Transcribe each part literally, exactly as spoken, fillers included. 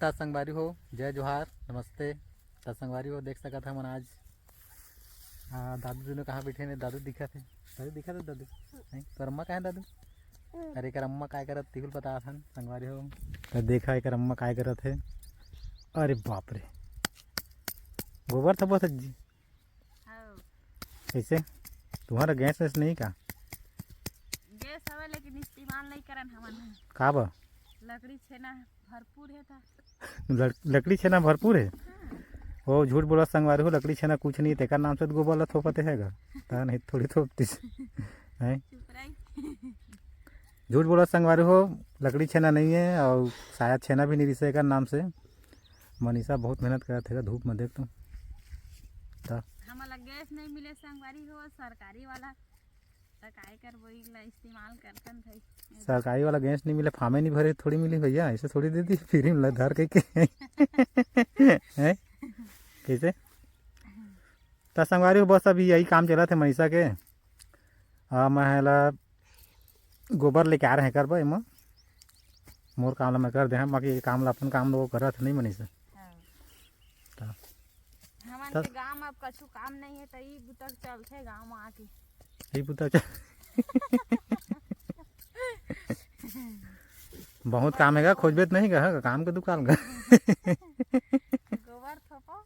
त संगवारी हो, जय जोहार, नमस्ते। त संगवारी हो, देख सकत हमन आज, आ, दादू दुनों कहाँ बैठे ने, दादू दिखत हे, दादू दिखत हे, दादू, नहीं, तोर अम्मा कहाँ हे दादू? अरे, एकर अम्मा काय करत, तिहुल बतात हन, संगवारी हो। त देखा, एकर अम्मा काय करत हे। अरे बाप रे, गोबर थपत हे जी। हव। कैसे? तुम्हारा गैस वैस नहीं का? गैस हवे, लेकिन इस्तेमाल नहीं करन हमन। का बा? लकड़ी छेना भरपूर हे था। लड़-, लकड़ी छेना भरपूर हे? हाँ। वो झूठ बोला संगवारी हो, लकड़ी छेना कुछ नहीं, तेकर नाम से तो गोबर ला थोपते है गा। ता नहीं, थोड़ी थोपतीस। हैं? चुप रही। झूठ बोला संगवारी हो, लकड़ी छेना नहीं है और शायद छेना भी नहीं रिसे एकर नाम से। मनीषा बहुत मेहनत करत हे गा धूप में, देख तो। ता हमला गैस नहीं मिले संगवारी हो, सरकारी वाला, त काय करबो, इला इस्तेमाल करथन भाई। सरकारी वाला गैस नहीं मिले, फार्मे नहीं भरे, थोड़ी मिली भैया, ऐसे थोड़ी दे दी, फ्री में धर के, के। हैं? कैसे? त संगवारी हो, बस अभी यही काम चलत हे मनीषा के। आ, मैं एला गोबर लेके आ रहे हैं करबा एमा। मोर काम ला मैं कर दे हँव, बाकी ये काम ला अपन काम लोग करत नहीं मनीषा। हाँ। त हमन त के गांव में अब कछु काम नहीं है, त ई बुता चलथे गांव में आके। ई बुता चल-, बहुत काम है गा, खोजबे त नहीं गा, काम के दुकान का। गोबर थोपो,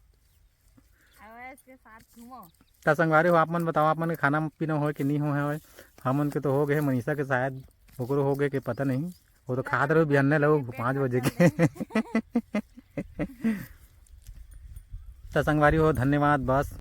अवैस के साथ घूमो। त संगवारी हो, आप मन बताओ, आप मन के खाना पीना होय कि नहीं होय हवय? हमन के तो हो गए, मनीषा के शायद ओकरो हो गए के पता नहीं, वो तो खात रहो बिहान ले लो पाँच बजे के। त संगवारी हो, धन्यवाद, बस